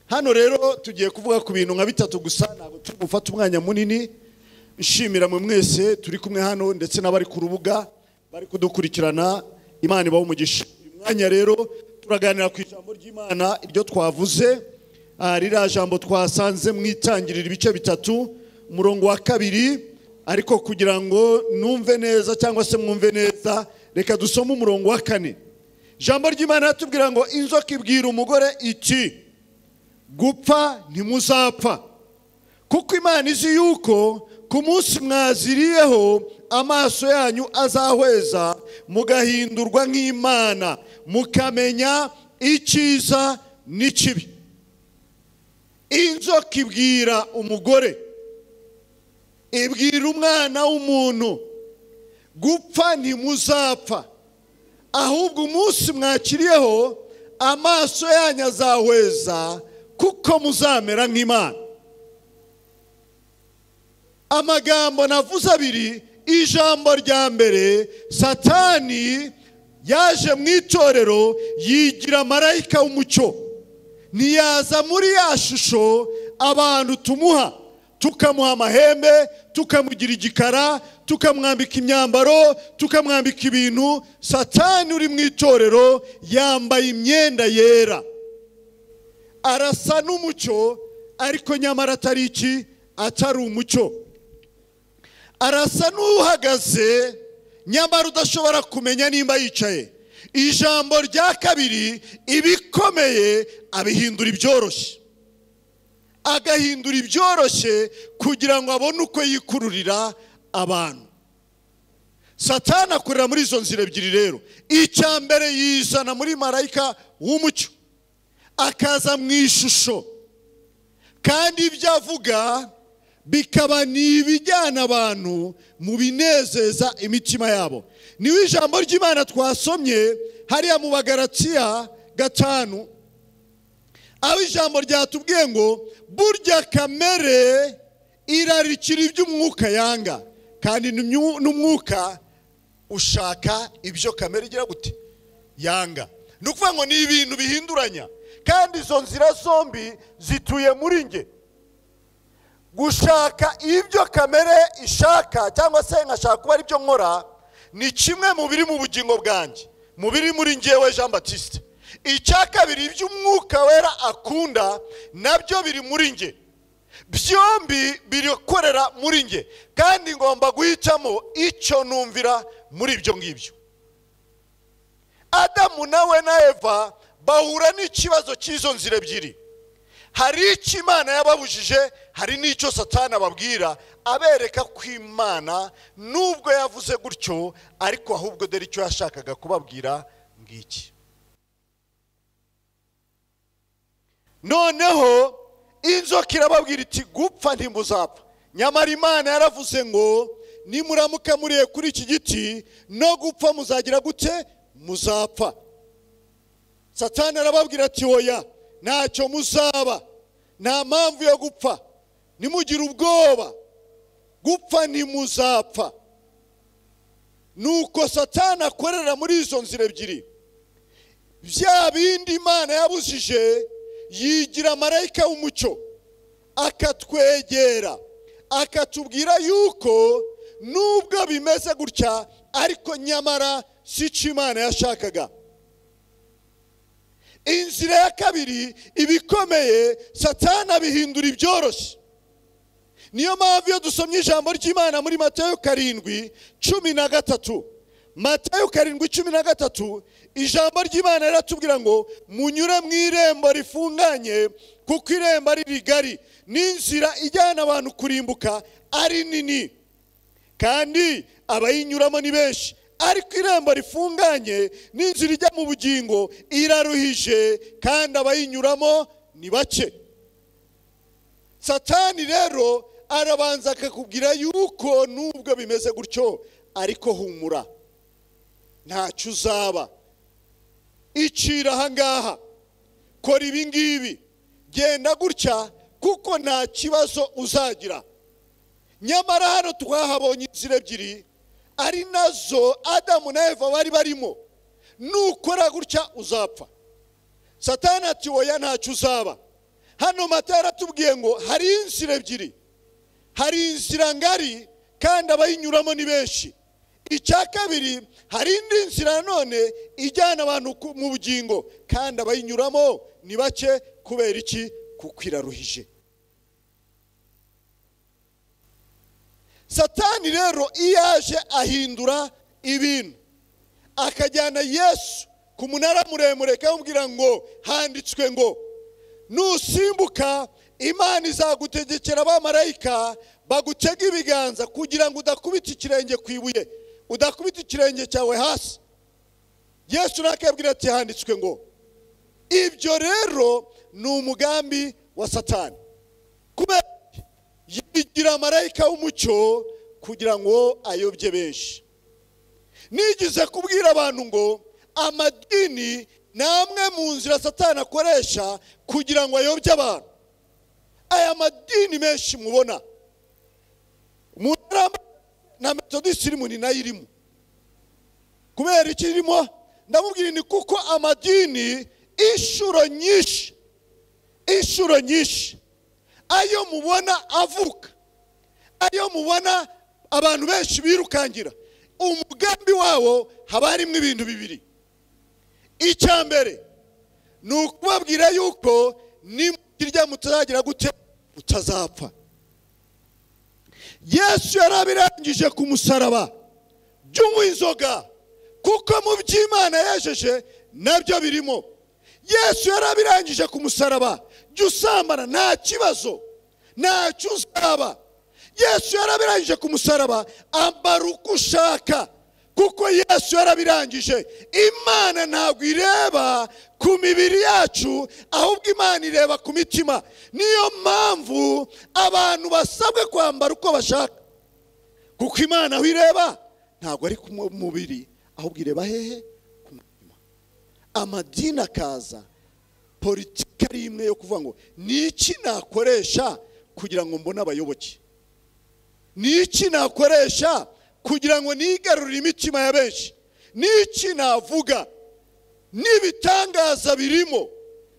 Hano rero tugiye kuvuga ku bintu nka bitatu gusa, ntabwo turi gufata umwanya munini. Nshimira mwe mwese turi kumwe hano ndetse n'abari ku rubuga bari kudukurikirana, Imana ibahe umugisha. Uyu mwanya rero turaganira ku ijambo ry'Imana iryo twavuze, ririya jambo twasanze mu itangiriro ibice bitatu umurongo wa 2, ariko kugira ngo numve neza cyangwa se mwumve neza reka dusome umurongo wa 4. Ijambo ry'Imana ratubwira ngo inzoka ibwira umugore iti gupfa ntimuzapfa, kuko Imana izi yuko ku munsi mwaziriyeho amaso yanyu azahweza mugahindurwa nk'Imana, mukamenya icyiza n'ikibi. Inzoka ibwira umugore, ibwira umwana w'umuntu, gupfa ntimuzapfa, ahubwo umunsi mwakiriyeho amaso yanyu azahweza kuko muzamera nk'Imana. Amagambo navuze abiri. Ijambo rya mbere, Satani yaje mu itorero yigira marayika w'umucyo, ntiyaza muri ya shusho abantu tumuha, tukamuha amahembe, tukamugira igikara, tukamwambika imyambaro, tukamwambika ibintu. Satani uri mu itorero yambaye imyenda yera, arasa n'umucyo, ariko nyamara atari iki, atari umucyo. Arasa n'uhagaze nyamara udashobora kumenya nimba yicaye. Ijambo rya kabiri, ibikomeye abihindura ibyoroshye, agahindura ibyoroshye kugira ngo abone uko yikururira abantu. Satani akorera muri izo nzira ebyiri rero. Icya mbere, yizana muri marayika w'umucyo, akaza mu ishusho, kandi ibyo avuga bikaba ni ibijyana abantu mu binezeza imitima yabo. Niwe ijambo ry'Imana twasomye hariya mu Bagalatiya 5, aho ijambo ryatubwiye ngo burya kamere irarikira iby'umwuka yanga, kandi n'umwuka ushaka ibyo kamere igira gute yanga. Ni ukuvuga ngo ni ibintu bihinduranya, kandi izo nzira zombi zituye muri nge. Gushaka ibyo kamere ishaka cyangwa se nkashaka kuba ari byo nkora ni kimwe mu biri mu bugingo bwanjye, mu biri muri ngewe Jean Baptiste. Icya kabiri, iby'umwuka wera akunda nabyo biri muri nge, byombi birikorera muri nge, kandi ngomba guhitamo icyo numvira muri ibyo ngibyo. Adamu nawe na Eva bahura n'ikibazo cy'izo nzira ebyiri. Hari icyo Imana yababujije, hari n'icyo Satani ababwira, abereka ko Imana nubwo yavuze gutyo ariko ahubwo dore icyo yashakaga kubabwira ngiki. Noneho inzoka irababwira iti gupfa ntimuzapfa, nyamara Imana yaravuze ngo nimuramuka muriye kuri iki giti no gupfa muzagira gute? Muzapfa. Satani arababwira ati oya, ntacyo muzaba, nta mpamvu yo gupfa, nimugire ubwoba, gupfa ntimuzapfa. Nuko Satani akorera muri izo nzira ebyiri. Bya bindi Imana yabujije yigira marayika w'umucyo, akatwegera, akatubwira yuko nubwo bimeze gutya ariko nyamara si cyo Imana yashakaga. Inzira ya kabiri, ibikomeye Satani abihindura ibyoroshye. Niyo mpamvu iyo dusomye ijambo ry'Imana muri Matayo 7:13, Matayo 7:13, ijambo ry'Imana riratubwira ngo munyure mu irembo rifunganye, kuko irembo ari rigari n'inzira ijyana abantu kurimbuka ari nini, kandi abayinyuramo ni benshi. Ariko irembo rifunganye n'inzira ijya mu bugingo iraruhije, kandi abayinyuramo ni bake. Satani rero arabanza akakubwira yuko nubwo bimeze gutyo ariko humura, ntacyo uzaba, icira ahangaha, kora ibi ngibi, genda gutya kuko nta kibazo uzagira. Nyamara hano twahabonye inzira ebyiri ari nazo Adamu na Eva bari barimo. Nukora gutya uzapfa. Satani ati oya ntacyo uzaba. Hano Matayo yaratubwiye ngo hari inzira ebyiri, hari inzira ngari kandi abayinyuramo ni benshi. Icya kabiri, hari indi nzira none ijyana abantu mu bugingo kandi abayinyuramo ni bake. Kubera iki? Kuko iraruhije. Satani rero iyo aje ahindura ibintu, akajyana Yesu ku munara muremure akamubwira ngo handitswe ngo nusimbuka Imana izagutegekera abamarayika bagutega ibiganza kugira ngo udakubita ikirenge ku ibuye, udakubita ikirenge cyawe hasi. Yesu nakabwira ati handitswe ngo. Ibyo rero ni umugambi wa Satani, kubera yigira marayika w'umucyo kugira ngo ayobye benshi. Nigize kubwira abantu ngo amadini ni amwe mu nzira Satani akoresha kugira ngo ayobye abantu. Aya madini menshi mubona, na Methodist irimo ni nayo irimo. Kubera iki irimo? Ndamubwira ni kuko amadini inshuro nyinshi ayo mubona avuka, ayo mubona abantu benshi birukangira, umugambi wawo haba harimo ibintu bibiri. Icya mbere ni ukubabwira yuko nimurya mutazagira gute, mutazapfa. Yesu yarabirangije ku musaraba, jya inzoga kuko mu by'Imana yejeje nabyo birimo. Yesu yarabirangije ku musaraba, jya usambana nta kibazo, ntacyo uzaba. Yesu yarabirangije ku musaraba, ambara uko ushaka kuko Yesu yarabirangije. Imana ntabwo ireba ku mibiri yacu, ahubwo Imana ireba ku mitima. Niyo mpamvu abantu basabwe kwambara uko bashaka, kuko Imana aho ireba ntabwo ari ku mubiri, ahubwo ireba hehe? Ku mutima. Amadini akaza, politiki ari imwe yo kuvuga ngo ni iki nakoresha kugira ngo mbone abayoboke, ni iki nakoresha kugira ngo nigarurire imitima ya benshi, ni iki navuga n'ibitangaza birimo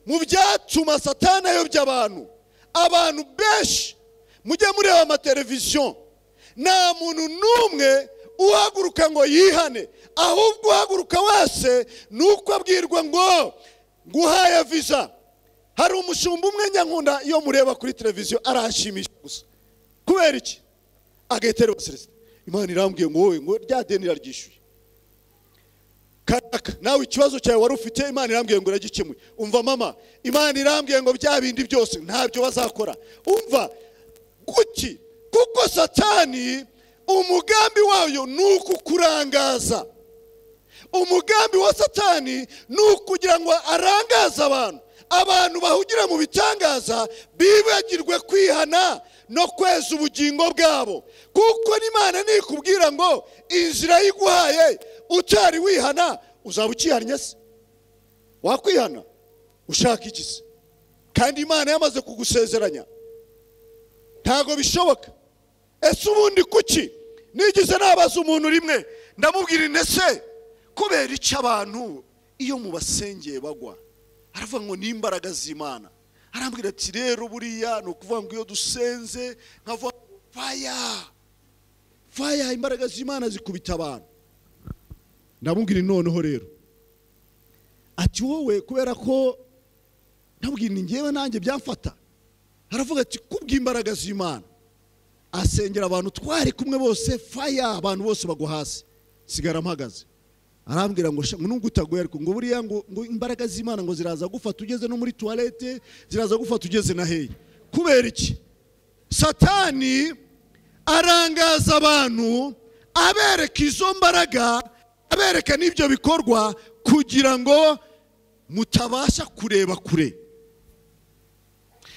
mu byatuma Satani ayobya abantu. Abantu benshi mujye mureba amateleviziyo, nta muntu n'umwe uhaguruka ngo yihane, ahubwo uhaguruka wese ni uko abwirwa ngo nguhaye visa. Hari umushumba umwe nyankunda iyo mureba kuri televiziyo aranshimisha gusa. Kubera iki? Agahetera Celestin, Imana irambwiye ngo wowe ngo rya deni iraryishyuye. Kanaka nawe ikibazo cyawe wari ufite Imana irambwiye ngo iragikemuye. Umva mama, Imana irambwiye ngo bya bindi byose ntabyo bazakora. Umva kuki? Kuko Satani umugambi wayo ni ukukurangaza. Umugambi wa Satani ni ukugira ngo arangaze abantu, abantu bahugira mu bitangaza bibagirwe kwihana no kweza ubugingo bwabo. Kuko n'Imana nikubwira ngo inzira yiguhaye utari wihana, uzaba ukihannye se? Wakwihana ushaka iki se? Kandi Imana yamaze kugusezeranya, ntago bishoboka. Ese ubundi kuki nigize nabaza umuntu rimwe ndamubwira intese kubera iki abantu iyo mubasengeye bagwa? Aravuga ngo ni imbaraga z'Imana. Arambwira ati rero buriya ni ukuvuga ngo iyo dusenze nkavuga fire fire, imbaraga z'Imana zikubita abantu. Ndamubwira noneho rero ati wowe kubera ko ndamubwira ni ngewe nanjye byamfata. Aravuga ati kubw'imbaraga z'Imana asengera abantu twari kumwe bose fire, abantu bose bagwa hasi, sigara mpagaze. Arambwira ngo nubwo utaguye ariko ngo buriya ngo imbaraga z'Imana ngo ziraza gufata ugeze no muri toilette, ziraza gufata ugeze na hehe. Kubera iki? Satani arangaza abantu abereka izo mbaraga, abereka n'ibyo bikorwa kugira ngo mutabasha kureba kure.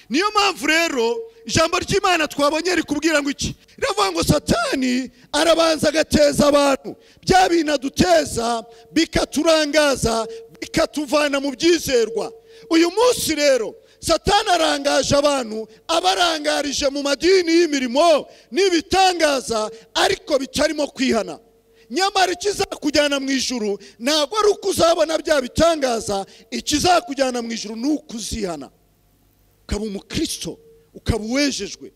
Niyo mpamvu rero ijambo ry'Imana twabonye rikubwira ngo iki? Riravuga ngo Satani arabanza agateza abantu, bya bintu aduteza bikaturangaza, bikatuvana mu byizerwa. Uyu munsi rero Satani arangaje abantu, abarangarije mu madini y'imirimo n'ibitangaza ariko bitarimo kwihana. Nyamara ikizakujyana mu ijuru ntabwo ari uko uzabona bya bitangaza, ikizakujyana mu ijuru ni uko uzihana. ukaba umukristo, ukaba uwejejwe.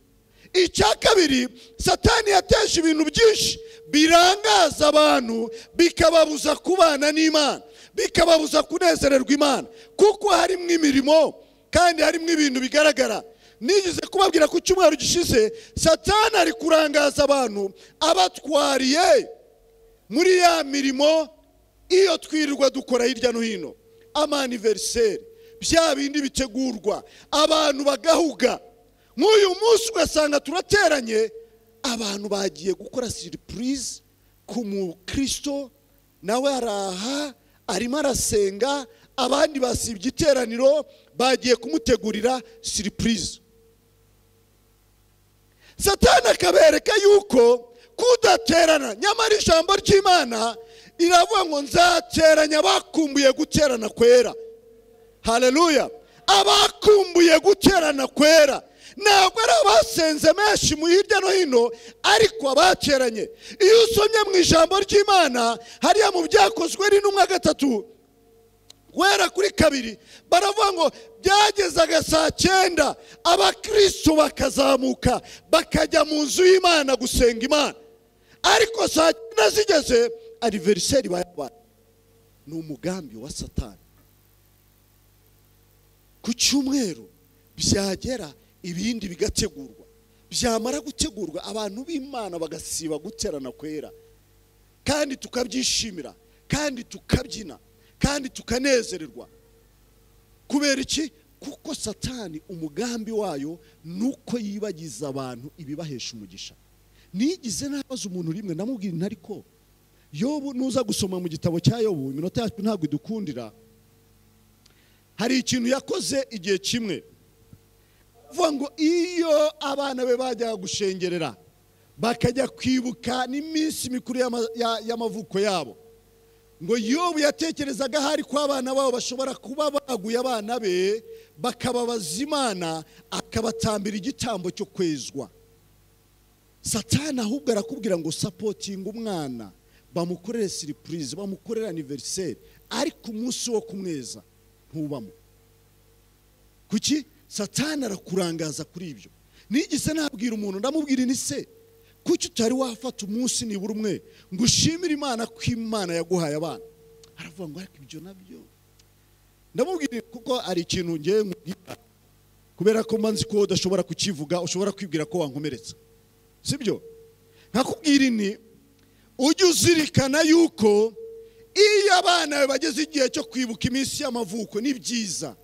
Icya kabiri, Satani yateje ibintu byinshi birangaza abantu, bikababuza kubana n'Imana, bikababuza kunezererwa Imana, kuko harimo imirimo kandi harimo ibintu bigaragara. Nigeze kubabwira ku cyumweru gishize, Satani ari kurangaza abantu abatwariye muri ya mirimo iyo twirirwa dukora hirya no hino, amaniveriseri, bya bindi bitegurwa abantu bagahuga. Nk'uyu munsi ugasanga turateranye, abantu bagiye gukora surprise ku mukristo, nawe araha arimo arasenga, abandi basibye iteraniro bagiye kumutegurira surprise. Satani akabereka yuko kudaterana, nyamara ijambo ry'Imana iravuga ngo nzateranya abakumbuye guterana kwera. Haleluya! Abakumbuye guterana kwera ntabwo ari abasenze menshi mu hirya no hino, ariko abateranye. Iyo usomye mu ijambo ry'Imana hariya mu Byakozwe n'intumwa 3 guhera kuri 2, baravuga ngo byagezaga saa 9 abakristo bakazamuka bakajya mu nzu y'Imana gusenga Imana, ariko saa 9 zigeze aniveriseri bayabaye. Ni umugambi wa Satani. Ku cyumweru byagera ibindi bigategurwa, byamara gutegurwa abantu b'Imana bagasiba guterana kwera, kandi tukabyishimira, kandi tukabyina, kandi tukanezererwa. Kubera iki? Kuko Satani umugambi wayo nuko yibagiza abantu ibibahesha umugisha. Nigize nabaza umuntu rimwe namubwira nti ariko Yobu, nuza gusoma mu gitabo cya Yobu, iminota yacu ntabwo idukundira, hari ikintu yakoze igihe kimwe avuga ngo iyo abana be bajyaga gushengerera bakajya kwibuka n'iminsi mikuru y'amavuko yabo, ngo Yobu yatekerezaga hari ko abana babo bashobora kuba baguye abana be bakababaza Imana, akabatambira igitambo cyo kwezwa. Satani ahubwo arakubwira ngo sapotinga umwana, bamukorere surprise, bamukorere anniversaire, ariko umunsi wo kumweza ntubamo. Kuki? Satani arakurangaza kuri ibyo. Nigise nabwira umuntu ndamubwira ni se, kuki utari wafata umunsi nibura umwe ngo ushimire Imana ko Imana yaguhaye abana? Aravuga ngo ariko ibyo nabyo ndamubwira, kuko ari ikintu ngiye nkubwira, kubera ko mba nzi ko udashobora kukivuga, ushobora kwibwira ko wankomeretsa, sibyo? Nkakubwira ni ujye uzirikana yuko iyo abana bageze igihe cyo kwibuka iminsi y'amavuko ni byiza,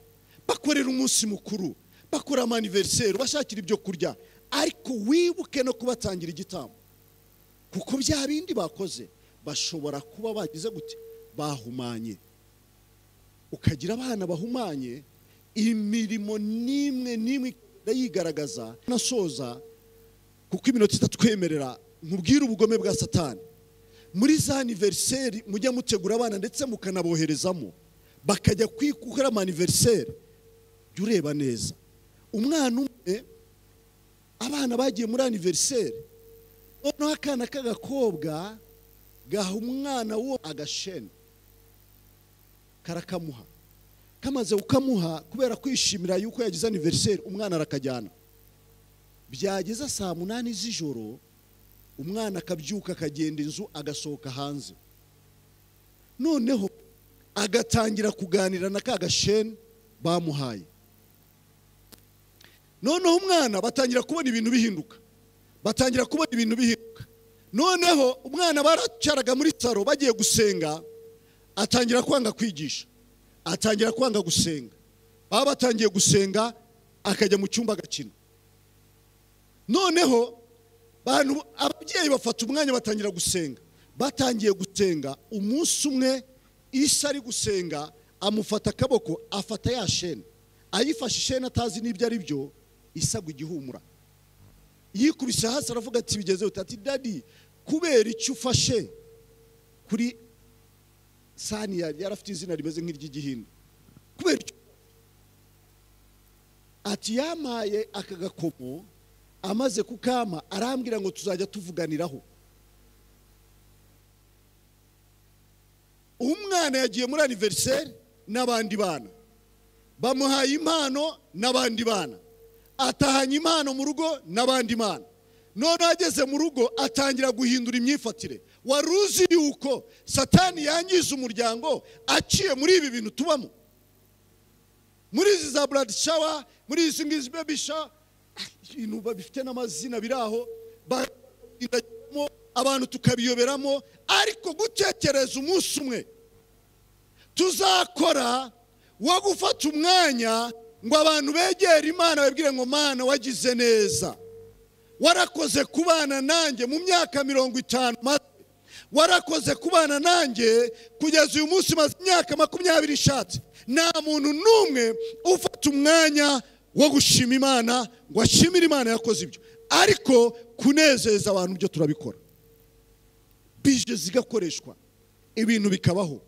bakorera umunsi mukuru, bakora amaniveriseri, bashakira ibyo kurya, ariko wibuke no kubatangira igitambo, kuko bya bindi bakoze bashobora kuba bagize gute, bahumanye. Ukagira abana bahumanye, imirimo nimwe nimwe yigaragaza. Nasoza kuko iminota itatwemerera, nkubwire ubugome bwa Satani. Muri za anniversaire mujya mutegura abana ndetse mukanaboherezamo bakajya kwikukira anniversaire, jya ureba neza. Umwana umwe, abana bagiye muri anniversaire, noneho akana k'agakobwa gaha umwana wo agashene karakamuha, kamaze kukamuha kubera kwishimira yuko yagize anniversaire, umwana arakajyana. Byageza saa 8 z'ijoro umwana akabyuka akagenda inzu agasohoka hanze, noneho agatangira kuganira na ka gashene bamuhaye. Noneho umwana batangira kubona ibintu bihinduka, batangira kubona ibintu bihinduka. Noneho umwana baracaraga muri saro bagiye gusenga, atangira kwanga kwigisha, atangira kwanga gusenga. Baba batangiye gusenga akajya mu cyumba agakina. Noneho bantu ababyeyi bafata umwanya batangira gusenga. Batangiye gusenga, umunsi umwe Isa ari gusenga amufata akaboko, afata ya shene, ayifashe ishene atazi n'ibyo ari byo, isagwa igihumura. Yikubise hasi aravuga ati bigeze ati daddy, kubera icyo ufashe kuri sani yari afite izina rimeze nk'iry'igihinde, kubera icyo ati yamaye aka gakomo, amaze kukama arambwira ngo tuzajya tuvuganiraho. Umwana yagiye muri anniversaire n'abandi bana, Bamuhaye impano n'abandi bana, atahanye impano mu rugo n'abandi bana. None ageze mu rugo atangira guhindura imyifatire. Wari uzi yuko Satani yangiza umuryango aciye muri ibi bintu tubamo, muri izi za bridal shower, muri izi ngizi baby shower, ibintu bifite n'amazina biri aho, abantu tukabiyoberamo. Ariko gutekereza umunsi umwe tuzakora wo gufata umwanya ngo abantu begere Imana babwire ngo Mana wagize neza, warakoze kubana nanjye mu myaka 50, warakoze kubana nanjye kugeza uyu munsi maze imyaka 20 ishatse. Nta muntu n'umwe ufata umwanya wo gushima Imana ngo ashimire Imana yakoze ibyo. Ariko kunezeza abantu byo turabikora, bije zigakoreshwa, ibintu bikabaho,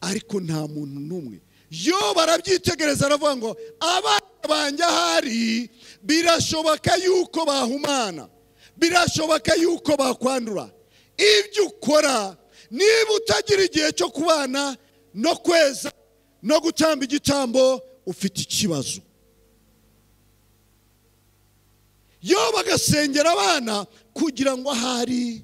ariko nta muntu n'umwe. Yo barabyitegereza aravuga ngo abana banjye ahari birashoboka yuko bahumana, birashoboka yuko bakwandura. Ibyo ukora niba utagira igihe cyo kubana no kweza no gutamba igitambo, ufite ikibazo. Yo bagasengera abana kugira ngo ahari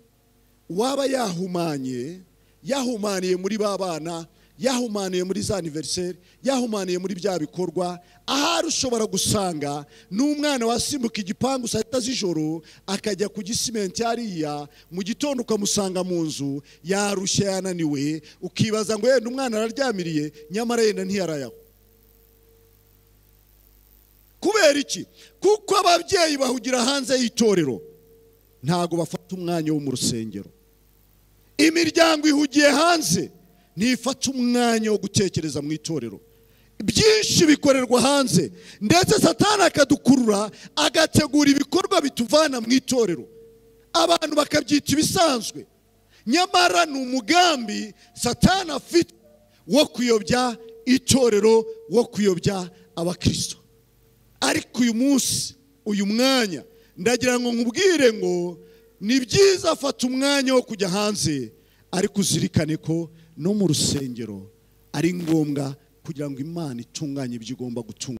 waba yahumanye, yahumaniye muri ba bana, yahumaniye muri za anniversaire, yahumaniye muri bya bikorwa, ahari ushobora gusanga n'umwana wasimbuka igipangu saa 6 z'ijoro akajya ku gisimenti hariya, mu gitondo ukamusanga mu nzu yarushye yananiwe, ukibaza ngo yenda umwana araryamiriye, nyamara yenda ntiyarayaho. Kubera iki? Kuko ababyeyi bahugira hanze y'itorero, ntago bafata umwanya wo mu rusengero. Imiryango ihugiye hanze ntifata umwanya wo gutekereza mu itorero. Byinshi bikorerwa hanze, ndetse Satani akadukurura agategura ibikorwa bituvana mu itorero, abantu bakabyita ibisanzwe, nyamara ni umugambi Satani afite wo kuyobya itorero, wo kuyobya abakristo. Ariko uyu munsi, uyu mwanya, ndagira ngo nkubwire ngo ni byiza fata umwanya wo kujya hanze, ariko uzirikane ko no mu rusengero ari ngombwa kugira ngo Imana itunganye ibyo igomba gutunganya.